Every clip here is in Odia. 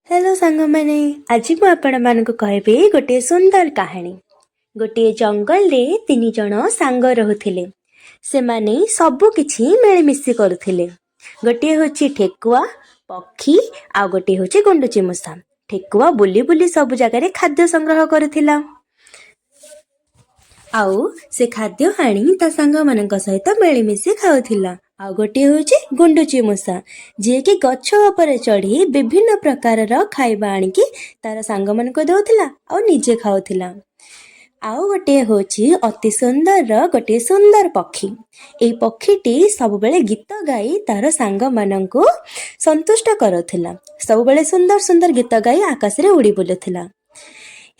ହ୍ୟାଲୋ ସାଙ୍ଗମାନେ, ଆଜି ମୁଁ ଆପଣମାନଙ୍କୁ କହିବି ଗୋଟିଏ ସୁନ୍ଦର କାହାଣୀ। ଗୋଟିଏ ଜଙ୍ଗଲରେ ତିନି ଜଣ ସାଙ୍ଗ ରହୁଥିଲେ। ସେମାନେ ସବୁ କିଛି ମିଳିମିଶି କରୁଥିଲେ। ଗୋଟିଏ ହେଉଛି ଠେକୁଆ, ପକ୍ଷୀ, ଆଉ ଗୋଟିଏ ହେଉଛି ଗୁଣ୍ଡୁଚି ମୂଷା। ଠେକୁଆ ବୁଲି ବୁଲି ସବୁ ଜାଗାରେ ଖାଦ୍ୟ ସଂଗ୍ରହ କରୁଥିଲା ଆଉ ସେ ଖାଦ୍ୟ ଆଣି ତା ସାଙ୍ଗମାନଙ୍କ ସହିତ ମିଳିମିଶି ଖାଉଥିଲା। ଆଉ ଗୋଟିଏ ହେଉଛି ଗୁଣ୍ଡୁଚି ମୂଷା, ଯିଏକି ଗଛ ଉପରେ ଚଢ଼ି ବିଭିନ୍ନ ପ୍ରକାରର ଖାଇବା ଆଣିକି ତାର ସାଙ୍ଗମାନଙ୍କୁ ଦେଉଥିଲା ଆଉ ନିଜେ ଖାଉଥିଲା। ଆଉ ଗୋଟିଏ ହେଉଛି ଅତି ସୁନ୍ଦରର ଗୋଟିଏ ସୁନ୍ଦର ପକ୍ଷୀ। ଏଇ ପକ୍ଷୀଟି ସବୁବେଳେ ଗୀତ ଗାଇ ତାର ସାଙ୍ଗମାନଙ୍କୁ ସନ୍ତୁଷ୍ଟ କରୁଥିଲା। ସବୁବେଳେ ସୁନ୍ଦର ସୁନ୍ଦର ଗୀତ ଗାଇ ଆକାଶରେ ଉଡ଼ି ବୁଲୁଥିଲା।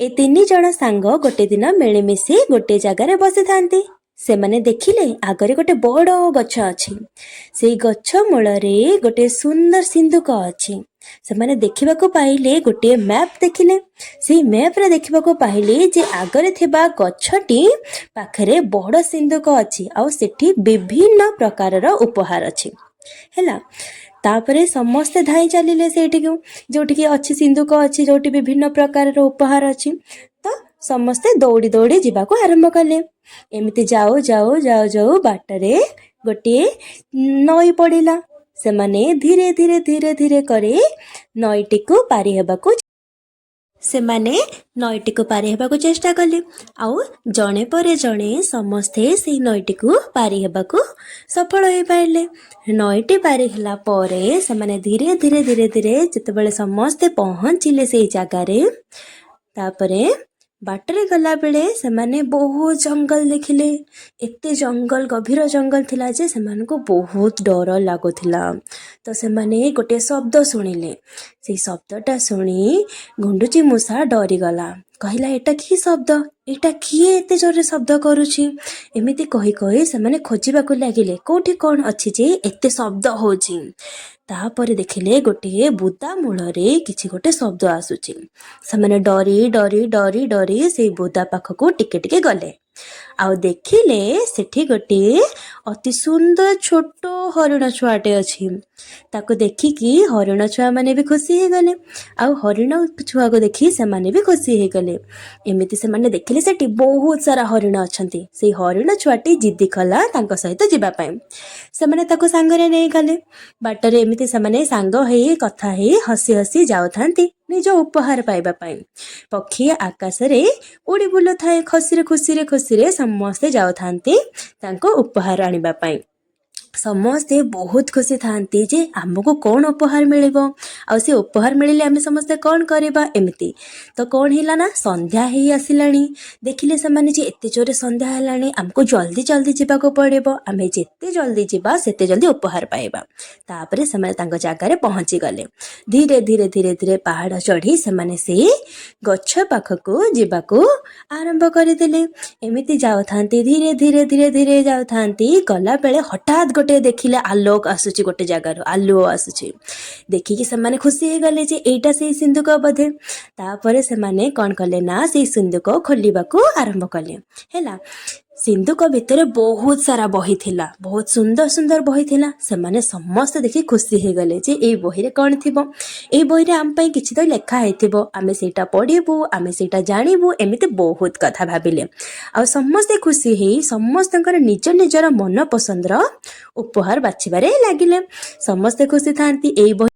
ଏ ତିନି ଜଣ ସାଙ୍ଗ ଗୋଟେ ଦିନ ମିଳିମିଶି ଗୋଟିଏ ଜାଗାରେ ବସିଥାନ୍ତି। ସେମାନେ ଦେଖିଲେ ଆଗରେ ଗୋଟେ ବଡ଼ ଗଛ ଅଛି। ସେଇ ଗଛ ମୂଳରେ ଗୋଟିଏ ସୁନ୍ଦର ସିନ୍ଧୁକ ଅଛି। ସେମାନେ ଦେଖିବାକୁ ପାଇଲେ, ଗୋଟିଏ ମ୍ୟାପ୍ ଦେଖିଲେ। ସେଇ ମ୍ୟାପ୍ରେ ଦେଖିବାକୁ ପାଇଲେ ଯେ ଆଗରେ ଥିବା ଗଛଟି ପାଖରେ ବଡ଼ ସିନ୍ଧୁକ ଅଛି ଆଉ ସେଠି ବିଭିନ୍ନ ପ୍ରକାରର ଉପହାର ଅଛି। ହେଲା, ତାପରେ ସମସ୍ତେ ଧାଇଁ ଚାଲିଲେ ସେଇଠିକୁ, ଯୋଉଠିକି ଅଛି ସିନ୍ଧୁକ ଅଛି, ଯୋଉଠି ବିଭିନ୍ନ ପ୍ରକାରର ଉପହାର ଅଛି। ତ ସମସ୍ତେ ଦୌଡ଼ି ଦୌଡ଼ି ଯିବାକୁ ଆରମ୍ଭ କଲେ। ଏମିତି ଯାଉ ଯାଉ ଯାଉ ଯାଉ ବାଟରେ ଗୋଟିଏ ନଈ ପଡ଼ିଲା। ସେମାନେ ଧୀରେ ଧୀରେ ଧୀରେ ଧୀରେ କରି ନଈଟିକୁ ପାରି ହେବାକୁ ସେମାନେ ନଈଟିକୁ ପାରି ହେବାକୁ ଚେଷ୍ଟା କଲେ। ଆଉ ଜଣେ ପରେ ଜଣେ ସମସ୍ତେ ସେଇ ନଈଟିକୁ ପାରି ହେବାକୁ ସଫଳ ହୋଇପାରିଲେ। ନଈଟି ପାରି ହେଲା ପରେ ସେମାନେ ଧୀରେ ଧୀରେ ଧୀରେ ଧୀରେ ଯେତେବେଳେ ସମସ୍ତେ ପହଞ୍ଚିଲେ ସେଇ ଜାଗାରେ, ତାପରେ ବାଟରେ ଗଲାବେଳେ ସେମାନେ ବହୁତ ଜଙ୍ଗଲ ଦେଖିଲେ। ଏତେ ଜଙ୍ଗଲ, ଗଭୀର ଜଙ୍ଗଲ ଥିଲା ଯେ ସେମାନଙ୍କୁ ବହୁତ ଡର ଲାଗୁଥିଲା। ତ ସେମାନେ ଗୋଟିଏ ଶବ୍ଦ ଶୁଣିଲେ। ସେଇ ଶବ୍ଦଟା ଶୁଣି ଗୁଣ୍ଡୁଚି ମୂଷା ଡରିଗଲା। କହିଲା, "ଏଇଟା କି ଶବ୍ଦ? ଏଇଟା କିଏ ଏତେ ଜୋରରେ ଶବ୍ଦ କରୁଛି?" ଏମିତି କହି କହି ସେମାନେ ଖୋଜିବାକୁ ଲାଗିଲେ, କୋଉଠି କ'ଣ ଅଛି ଯେ ଏତେ ଶବ୍ଦ ହେଉଛି। ତାପରେ ଦେଖିଲେ ଗୋଟିଏ ବୁଦା ମୂଳରେ କିଛି ଗୋଟେ ଶବ୍ଦ ଆସୁଛି। ସେମାନେ ଡରି ଡରି ଡରି ଡରି ସେଇ ବୁଦା ପାଖକୁ ଟିକେ ଟିକେ ଗଲେ ଆଉ ଦେଖିଲେ ସେଠି ଗୋଟିଏ ଅତି ସୁନ୍ଦର ଛୋଟ ହରିଣ ଛୁଆଟେ ଅଛି। ତାକୁ ଦେଖିକି ହରିଣ ଛୁଆମାନେ ବି ଖୁସି ହେଇଗଲେ ଆଉ ହରିଣ ଛୁଆକୁ ଦେଖି ସେମାନେ ବି ଖୁସି ହେଇଗଲେ। ଏମିତି ସେମାନେ ଦେଖିଲେ ସେଠି ବହୁତ ସାରା ହରିଣ ଅଛନ୍ତି। ସେଇ ହରିଣ ଛୁଆଟି ଜିଦି କଲା ତାଙ୍କ ସହିତ ଯିବା ପାଇଁ। ସେମାନେ ତାକୁ ସାଙ୍ଗରେ ନେଇଗଲେ। ବାଟରେ ଏମିତି ସେମାନେ ସାଙ୍ଗ ହେଇ, କଥା ହେଇ, ହସି ହସି ଯାଉଥାନ୍ତି ନିଜ ଉପହାର ପାଇବା ପାଇଁ। ପକ୍ଷୀ ଆକାଶରେ ଉଡ଼ି ବୁଲୁଥାଏ। ଖୁସିରେ ଖୁସିରେ ଖୁସିରେ ସମସ୍ତେ ଯାଉଥାନ୍ତି ତାଙ୍କ ଉପହାର ଆଣିବା ପାଇଁ। ସମସ୍ତେ ବହୁତ ଖୁସି ଥାନ୍ତି ଯେ ଆମକୁ କ'ଣ ଉପହାର ମିଳିବ ଆଉ ସେ ଉପହାର ମିଳିଲେ ଆମେ ସମସ୍ତେ କ'ଣ କରିବା। ଏମିତି ତ କ'ଣ ହେଲା ନା, ସନ୍ଧ୍ୟା ହେଇ ଆସିଲାଣି। ଦେଖିଲେ ସେମାନେ ଯେ ଏତେ ଜୋରେ ସନ୍ଧ୍ୟା ହେଲାଣି, ଆମକୁ ଜଲ୍ଦି ଜଲ୍ଦି ଯିବାକୁ ପଡ଼ିବ। ଆମେ ଯେତେ ଜଲ୍ଦି ଯିବା, ସେତେ ଜଲ୍ଦି ଉପହାର ପାଇବା। ତାପରେ ସେମାନେ ତାଙ୍କ ଜାଗାରେ ପହଞ୍ଚିଗଲେ। ଧୀରେ ଧୀରେ ଧୀରେ ଧୀରେ ପାହାଡ଼ ଚଢ଼ି ସେମାନେ ସେଇ ଗଛ ପାଖକୁ ଯିବାକୁ ଆରମ୍ଭ କରିଦେଲେ। ଏମିତି ଯାଉଥାନ୍ତି, ଧୀରେ ଧୀରେ ଧୀରେ ଧୀରେ ଯାଉଥାନ୍ତି। ଗଲାବେଳେ ହଠାତ୍ ଗୋଟେ ଦେଖିଲେ ଆଲୋକ ଆସୁଛି, ଗୋଟେ ଜାଗାରୁ ଆଲୁଅ ଆସୁଛି। ଦେଖିକି ସେମାନେ ଖୁସି ହେଇଗଲେ ଯେ ଏଇଟା ସେଇ ସିନ୍ଧୁକ ବୋଧେ। ତାପରେ ସେମାନେ କ'ଣ କଲେ ନା, ସେଇ ସିନ୍ଧୁକ ଖୋଲିବାକୁ ଆରମ୍ଭ କଲେ। ହେଲା, ସିନ୍ଧୁକ ଭିତରେ ବହୁତ ସାରା ବହି ଥିଲା, ବହୁତ ସୁନ୍ଦର ସୁନ୍ଦର ବହି ଥିଲା। ସେମାନେ ସମସ୍ତେ ଦେଖି ଖୁସି ହେଇଗଲେ ଯେ ଏଇ ବହିରେ କ'ଣ ଥିବ, ଏଇ ବହିରେ ଆମ ପାଇଁ କିଛି ତ ଲେଖା ହେଇଥିବ, ଆମେ ସେଇଟା ପଢ଼ିବୁ, ଆମେ ସେଇଟା ଜାଣିବୁ। ଏମିତି ବହୁତ କଥା ଭାବିଲେ ଆଉ ସମସ୍ତେ ଖୁସି ହେଇ ସମସ୍ତଙ୍କର ନିଜ ନିଜର ମନ ପସନ୍ଦର ଉପହାର ବାଛିବାରେ ଲାଗିଲେ। ସମସ୍ତେ ଖୁସି ଥାନ୍ତି। ଏଇ ବହି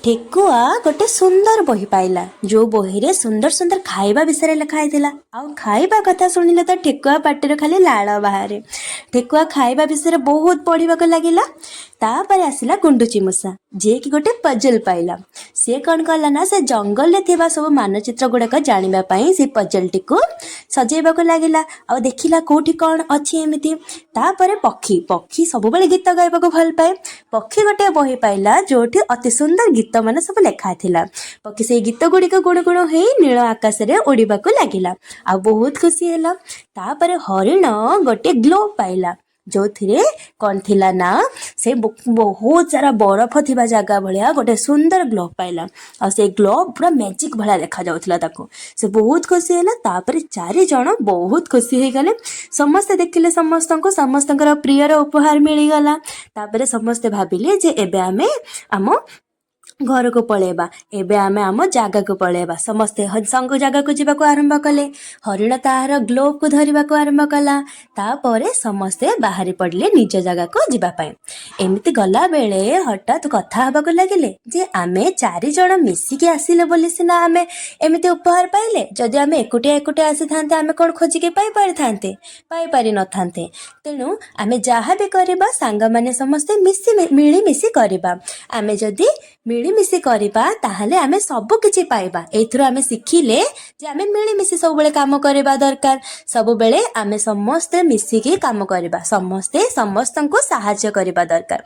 ଠେକୁଆ ଗୋଟେ ସୁନ୍ଦର ବହି ପାଇଲା, ଯୋଉ ବହିରେ ସୁନ୍ଦର ସୁନ୍ଦର ଖାଇବା ବିଷୟରେ ଲେଖା ହେଇଥିଲା। ଆଉ ଖାଇବା କଥା ଶୁଣିଲେ ତ ଠେକୁଆ ପାଟିରୁ ଖାଲି ଲାଳ ବାହାରେ। ଠେକୁଆ ଖାଇବା ବିଷୟରେ ବହୁତ ପଢ଼ିବାକୁ ଲାଗିଲା। ତାପରେ ଆସିଲା ଗୁଣ୍ଡୁଚି ମୂଷା, ଯିଏକି ଗୋଟେ ପଜଲ ପାଇଲା। ସିଏ କ'ଣ କଲା ନା, ସେ ଜଙ୍ଗଲରେ ଥିବା ସବୁ ମାନଚିତ୍ର ଗୁଡ଼ାକ ଜାଣିବା ପାଇଁ ସେ ପଜଲଟିକୁ ସଜେଇବାକୁ ଲାଗିଲା ଆଉ ଦେଖିଲା କୋଉଠି କ'ଣ ଅଛି ଏମିତି। ତାପରେ ପକ୍ଷୀ। ପକ୍ଷୀ ସବୁବେଳେ ଗୀତ ଗାଇବାକୁ ଭଲ ପାଏ। ପକ୍ଷୀ ଗୋଟେ ବହି ପାଇଲା, ଯୋଉଠି ଅତି ସୁନ୍ଦର ଗୀତ ମାନେ ସବୁ ଲେଖା ଥିଲା। ପକ୍ଷୀ ସେଇ ଗୀତ ଗୁଡ଼ିକ ଗୁଣୁ ଗୁଣୁ ହେଇ ନୀଳ ଆକାଶରେ ଉଡ଼ିବାକୁ ଲାଗିଲା ଆଉ ବହୁତ ଖୁସି ହେଲା। ତାପରେ ହରିଣ ଗୋଟେ ଗ୍ଲୋବ୍ ପାଇଲା, ଯୋଉଥିରେ କ'ଣ ଥିଲା ନା, ସେ ବହୁତ ସାରା ବରଫ ଥିବା ଜାଗା ଭଳିଆ ଗୋଟେ ସୁନ୍ଦର ଗ୍ଲୋବ୍ ପାଇଲା। ଆଉ ସେଇ ଗ୍ଲୋବ୍ ପୁରା ମ୍ୟାଜିକ୍ ଭଳିଆ ଦେଖାଯାଉଥିଲା ତାକୁ। ସେ ବହୁତ ଖୁସି ହେଲା। ତାପରେ ଚାରି ଜଣ ବହୁତ ଖୁସି ହେଇଗଲେ। ସମସ୍ତେ ଦେଖିଲେ ସମସ୍ତଙ୍କୁ ସମସ୍ତଙ୍କର ପ୍ରିୟର ଉପହାର ମିଳିଗଲା। ତାପରେ ସମସ୍ତେ ଭାବିଲେ ଯେ ଏବେ ଆମେ ଆମ ଘରକୁ ପଳେଇବା। ଏବେ ଆମେ ଆମ ଜାଗାକୁ ପଳେଇବା। ସମସ୍ତେ ସାଙ୍ଗ ଜାଗାକୁ ଯିବାକୁ ଆରମ୍ଭ କଲେ। ହରିଣ ତାହାର ଗ୍ଲୋବକୁ ଧରିବାକୁ ଆରମ୍ଭ କଲା। ତାପରେ ସମସ୍ତେ ବାହାରି ପଡ଼ିଲେ ନିଜ ଜାଗାକୁ ଯିବା ପାଇଁ। ଏମିତି ଗଲାବେଳେ ହଠାତ୍ କଥା ହେବାକୁ ଲାଗିଲେ ଯେ ଆମେ ଚାରିଜଣ ମିଶିକି ଆସିଲେ ବୋଲି ସିନା ଆମେ ଏମିତି ଉପହାର ପାଇଲେ। ଯଦି ଆମେ ଏକୁଟିଆ ଏକୁଟିଆ ଆସିଥାନ୍ତେ, ଆମେ କ'ଣ ଖୋଜିକି ପାଇପାରିଥାନ୍ତେ? ପାଇପାରିନଥାନ୍ତେ। ତେଣୁ ଆମେ ଯାହା ବି କରିବା, ସାଙ୍ଗମାନେ ସମସ୍ତେ ମିଶି ମିଳିମିଶି କରିବା। ଆମେ ଯଦି ମିଳିମିଶି କରିବା, ତାହେଲେ ଆମେ ସବୁ କିଛି ପାଇବା। ଏଇଥିରୁ ଆମେ ଶିଖିଲେ ଯେ ଆମେ ମିଳିମିଶି ସବୁବେଳେ କାମ କରିବା ଦରକାର। ସବୁବେଳେ ଆମେ ସମସ୍ତେ ମିଶିକି କାମ କରିବା, ସମସ୍ତେ ସମସ୍ତଙ୍କୁ ସାହାଯ୍ୟ କରିବା ଦରକାର।